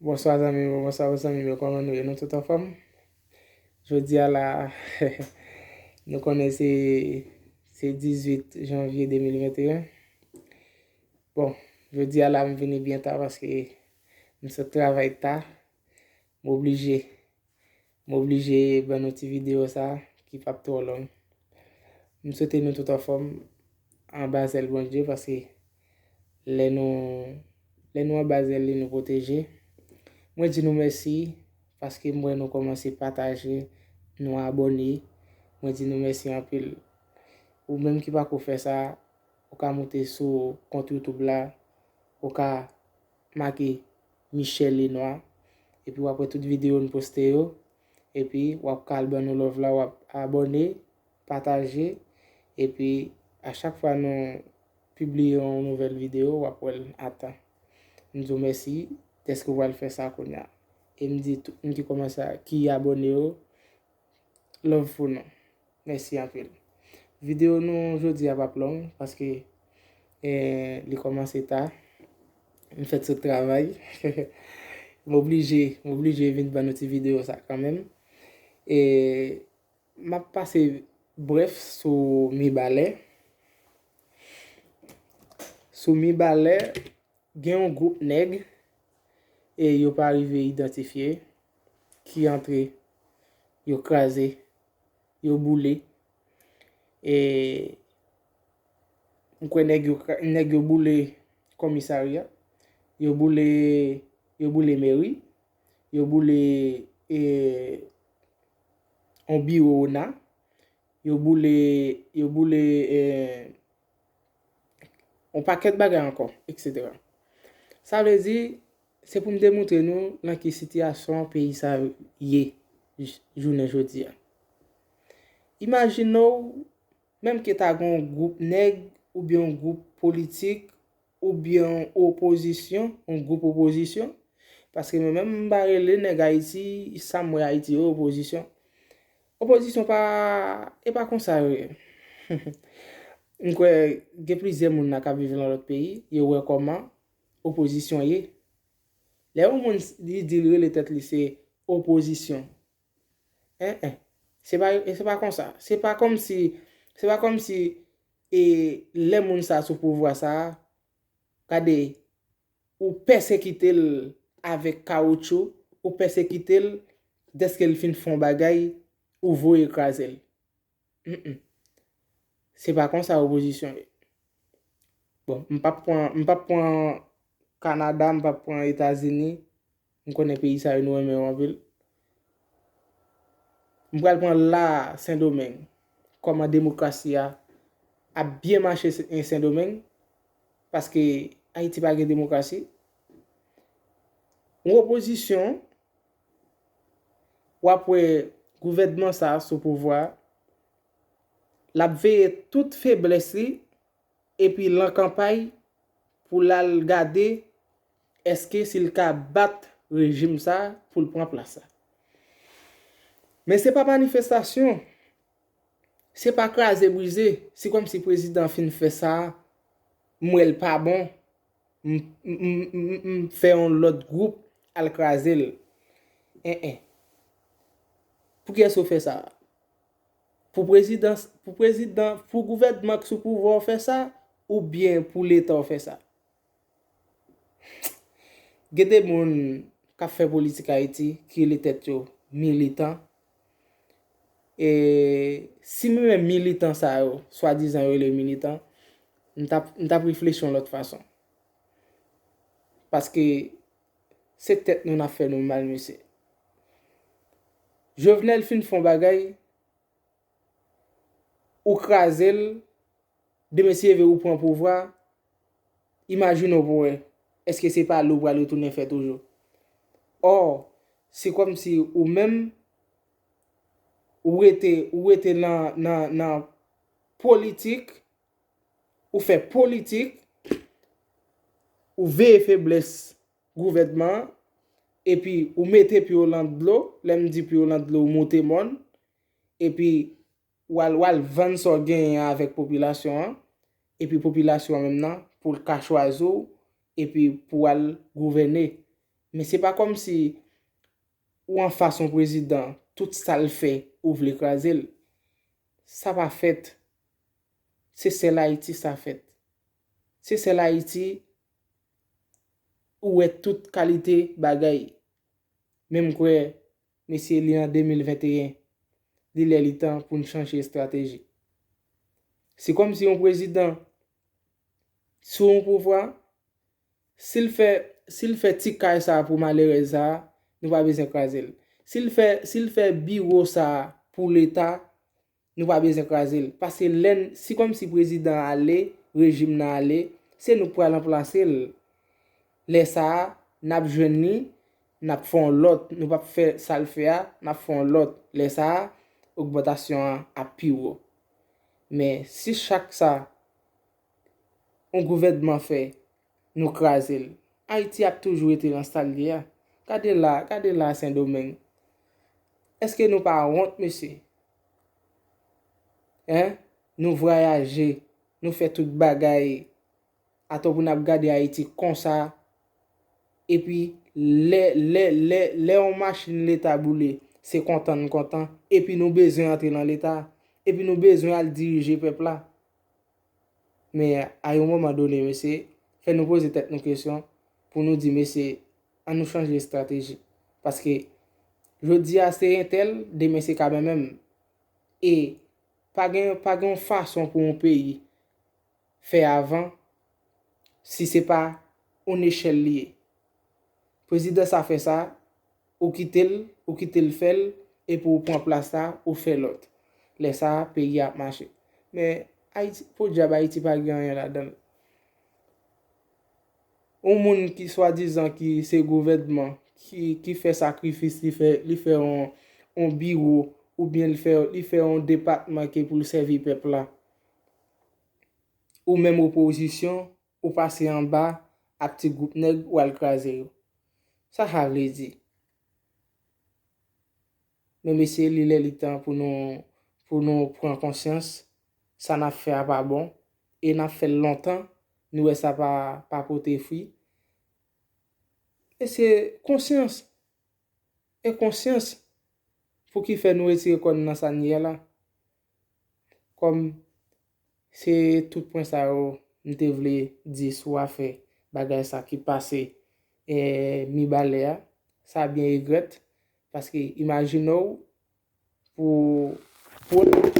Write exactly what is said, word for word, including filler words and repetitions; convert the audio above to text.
Bonswa zanmi mwen, bonswa zanmi mwen, kòman nou ye? Nou tout anfòm? Jodi a la, nou konnen se, se dizuit janvye de mil venteyen. Bon, jodi a la m vini byen ta paske m sot travay ta. M oblije, m oblije ban nou ti videyo sa ki p ap twò long. M swete nou tout anfòm anba zèl Bondye paske lè nou, lè nou anba zèl li, nou pwoteje. Mwen di nou mèsi paske m wè nou kòmanse pataje, nou abòne. Mwen di nou mèsi anpil. Ou menm ki pako fè sa, ou ka moute sou kont YouTube la, ou ka make Michel Lenoir, epi w ap wè tout videyo n poste yo, epi w ap ka al ban nou love la, w ap abòne, pataje, epi a chak fwa nou pibliye yon nouvèl videyo, w ap wè l a tan. M di w mèsi dèske w al fè sa kounye a. E m di tout moun ki kòmanse a, ki abòne yo, love pou nou. Mèsi anpil. Videyo nou jodi a p ap long paske eh, li kòmanse ta. M fèk sot travay. M oblije, m oblije vin ban nou ti videyo sa kanmenm. E m ap pase brèf sou Mibalè. Sou Mibalè, gen yon gwoup nèg e yo pa rive idantifye ki antre, yo kraze, yo boule. E m kwè nèg yo, kra- nèg yo boule komisarya, yo boule, yo boule meri, yo boule e, yon biwo ona, yo boule, yo boule e, yon pakèt bagay ankò, etsetera. Sa vle di, se pou m demontre nou nan ki sitiyasyon peyi sa ye j- jounen jodi a. Imajine w, menm ke ta gen yon gwoup nèg, oubyen yon gwoup politik, oubyen yon opozisyon, yon gwoup opozisyon, paske mwen menm m pa rele nèg Ayiti, sa m wè Ayiti yo opozisyon. Opozisyon pa, e pa konsa yo ye. M kwè gen plizyè moun la k ap viv nan lòt peyi, yo wè kòman opozisyon ye. Lè yon moun s- li di l rele tèt li se opozisyon, en en, se pa, se pa konsa. Se pa kòmsi, se pa kòmsi e lè moun sa sou pouvwa sa, gade, ou pèsekite l avèk kawotchou, ou pèsekite l dèske l fin fè yon bagay, ou voye kraze l. Mm, mm. Se pa konsa opozisyon ye. Bon, m p ap pran, m p ap pran Kanada, m p ap pran Etazini. M konnen peyi sa yo nou renmen yo anpil. M pral pran la Sendomeng. Kòman demokrasi a ap byen mache Sen- Sendomeng? Paske Ayiti pa gen demokrasi. Yon opozisyon, w ap wè gouvènman sa sou pouvwa, l ap veye tout feblès li, epi l an kanpay pou l al gade èske si l ka bat rejim sa pou l pran plas la. Men se pa manifestasyon, se pa kraze brize, se kòmsi prezidan fin fè sa, m wè l pa bon, m, m, m, m, m fè yon lòt gwoup al kraze l. En en. Pou kiyès ou fè sa? Pou prezidan, pou prezidan, pou gouvènman k sou pouvwa w fè sa, oubyen pou leta w fè sa? Gen de moun k ap fè politik Ayiti ki rele tèt yo militan. E si menm militan sa yo, swadizan yo rele militan, m t ap, m t ap reflechi yon lòt fason. Paske se tèt nou n ap fè nou mal, mesye. Jovenel fin fè yon bagay, ou kraze l, demen si Dye vle ou pran pouvwa, imajine w pou wè, èske se pa li w pral retounen fè toujou? Ò, se kòmsi ou menm, ou rete, ou rete nan, nan, nan politik, ou fè politik, ou veye feblès gouvènman an, epi ou mete pye w lan dlo, lè m di pye w lan dlo, ou moute mòn, epi w al, w al vann sa w genyen an avèk popilasyon an, epi popilasyon an menm nan, pou l ka chwazi w, epi pou w al gouvène. Men se pa kòmsi ou anfas yon prezidan, tout sa l fè, ou vle kraze l. Sa pa fèt. Se sèl Ayiti sa fèt. Se sèl Ayiti ou wè tout kalite bagay. Men m kwè, mesye, li an de mil venteyen, li lè li tan pou n chanje estrateji. Se kòmsi yon prezidan sou yon pouvwa, si l fè, si l fè ti kay sa a pou malerèz sa a, nou pa bezwen kraze l. Si l fè, si l fè biwo sa a pou Leta, nou pa bezwen kraze l. Paske lè n, si kòmsi prezidan an ale, rejim nan ale, se nou k pral ranplase l. Lè sa a, n ap jwenn li, n ap fè yon lòt, nou p ap fè sa l fè a, n ap fè yon lòt. Lè sa a, ogmantasyon an ap pi wo. Men si chak sa yon gouvènman fè, nou kraze l, Ayiti ap toujou rete nan sa l ye a. Gade la, gade la Sendomeng. Èske nou pa wont, mesye? Hein? Nou vwayaje, nou fè tout bagay. Atò pou n ap gade Ayiti konsa. Epi lè, lè, lè, lè yon machin Leta boule, se kontan n kontan. Epi nou bezwen antre nan Leta. Epi nou bezwen al dirije pèp la. Men a yon moman done, mesye, fè nou poze tèt nou kesyon pou nou di, mesye, ann nou chanje estrateji. Paske jodi a se entèl, demen se kanmenm. E pa gen, pa gen yon fason pou yon peyi fè avan si se pa yon echèl li ye. Prezidan sa fè sa, ou kite l, ou kite l fè l, epi ou pran plas la, ou fè lòt. Lè sa a, peyi a ap mache. Men Ayiti, podyab, Ayiti pa gen anyen ladan l. Yon moun ki swadizan ki se gouvènman, ki, ki fè sakrifis, li fè, li fè yon, yon biwo, oubyen li fè, li fè yon depatman ke pou l sèvi pèp la. Ou menm opozisyon, ou pase anba ak ti gwoup nèg, ou al kraze yo. Sa sa vle di? Men mesye, li lè li tan pou nou, pou nou pran konsyans, sa n ap fè a pa bon, e n ap fè l lontan, nou wè sa pa, pa pote fwi. Mesye, konsyans, e konsyans pou ki fè nou retire kò n nan sa n ye a la. Kòm se tout pwen sa yo m te vle di sou afè bagay sa ki pase, eh, Mibalè a, sa byen regrèt, paske imajine w pou, pou,